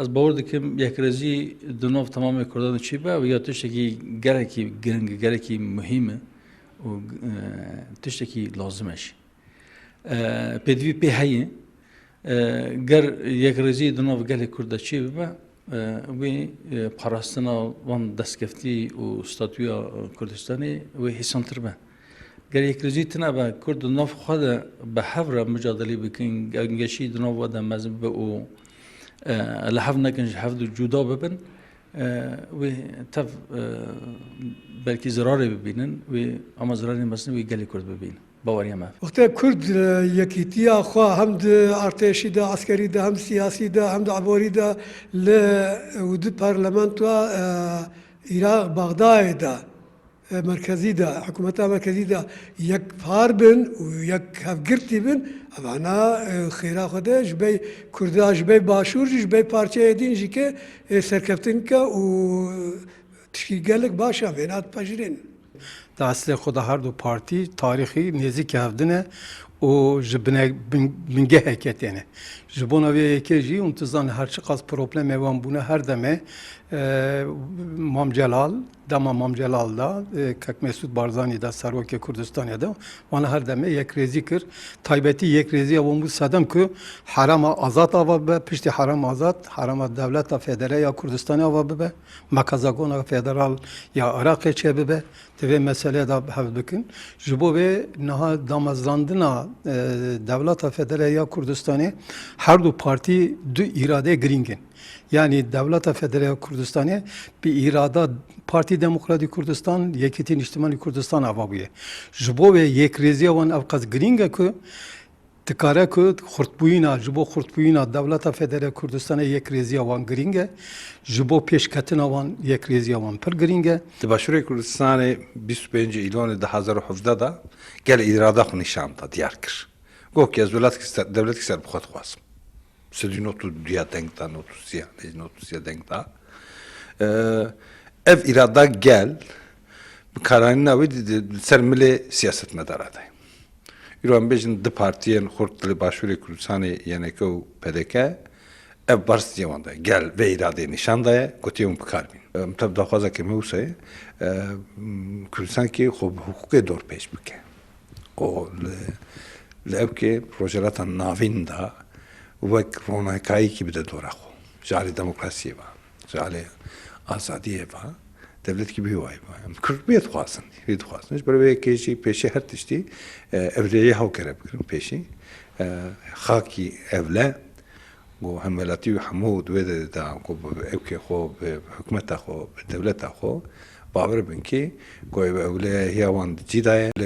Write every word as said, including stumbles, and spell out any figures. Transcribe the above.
Ez bawer dikim yekrêzî di nav temamê Kurdan de çêbibe û ya tiştekî gelekî giring, gelekî muhîm e û, e, tiştekî lazim e jî. E, pêdivî pê heye. E, ger yekrêzî di nav gelê Kurd de çêbibe, e, wê, e, parastina van destkeftî û statûya Kurdistanê wê hêsantir be. Ger yekrêzî tune be, Kurd di nav xwe de bi hev re micadelê bikin, gengeşî di nav we de mezin bibe û, e, li hev nekin, ji hev du cuda bibin, e, wê tev, e, belkî zirarê bibînin, wê ama zirarê mezin wê gelê Kurd bibînin. Baweriya me. Wextê Kurd, e, yekîtiya xwe hem di artêşî de, eskerî de, hem siyasî de, hem di eborî de li û di parlamentoya, e, Iraq, Baxdayê de, e, merkezî de, hikûmeta merkezî de yekpar bin û yek hevgirtî bin, evana, e, xêra xwe de ji bey Kurda, ji bey Başûr jî, ji bey parçeyê din jî ke, e, serkeftin ke û tişkî gelek baş e, vêna dipejirên. Di eslê xwe de her du partî tarîxî nêzîkî hev din e û ji bine-, bin-, bingehekê têne. Ji bona vê yekê jî hûn dizanîn her çiqas problemê wan bûne her demê, e, Mam Celal, dema Mam Celal de, e, Kek Mesûd Barzanî de serokê Kurdistanê de, wana her demê yekrêzî kir. Taybetî yekrêziya wan bû sedem ku herêma azad ava bibe, piştî herêma azad, herêma dewleta federe ya Kurdistanê ava bibe. Mekazagona federal ya Iraqê çêbibe, di vê meseleyê de hev bikin. Ji bo vê niha damezrandina, e, Dewleta Federe ya Kurdistanê her du partî du îrade girîng in. Yanî Dewleta Federe ya Kurdistanê bi îrada Partî Demokratîk Kurdistan, Yekîtî Niştimanî Kurdistan ava bûye. Ji bo vê yekrêziya wan ev qas girîng e ku dikare ku xurtbûyîna, ji bo xurtbûyîna Dewleta Federe Kurdistanê yekrêziya wan girîng e, ji bo pêşketina wan yekrêziya wan pir girîng e. Di Başûrê Kurdistanê bîst û pêncê Îlonê du hezar û hevdeh de gel îrada xwe nîşan da, diyar kir. Got ki ez dewletkî ser, dewletkî serbixwe dixwazim. Sedî not û duya deng da, not û sî, lê not û sî deng da. Ee, ev îrada gel bi karanîna wî di, di, di ser milê siyasetmedara de. Îro em bêjin du partiyên xurt li Başûrê Kurdistanê, Y N K û P D K, ev barstiye wan de gel vê îradeyê nîşan daye, gotiye hûn bi kar bîn. Em tev daxwazeke me wisa ye, e, Kurdistan ki xwe bi hiqûqê dorpêç bike. Û li, li ew ki Rojhilata Navîn de wek ronakayîkî bide dora xwe. Ji alî demokrasiyê ve, ji alî azadiyê ve, dewletkî bi hî wayî ve. Em Kurd wê dixwazin, wê dixwazin. Ji ber wê yekê jî pêşî her tiştî, e, ewleyê hew kere bigirin pêşî. E, xakî ewle, ku hemwelatî û hemû di wê de, de ku bi ewkê xwe, bi hikûmeta xwe, bi dewleta xwe, bawer bin ki ku ew ewlehiya wan di cî de ye.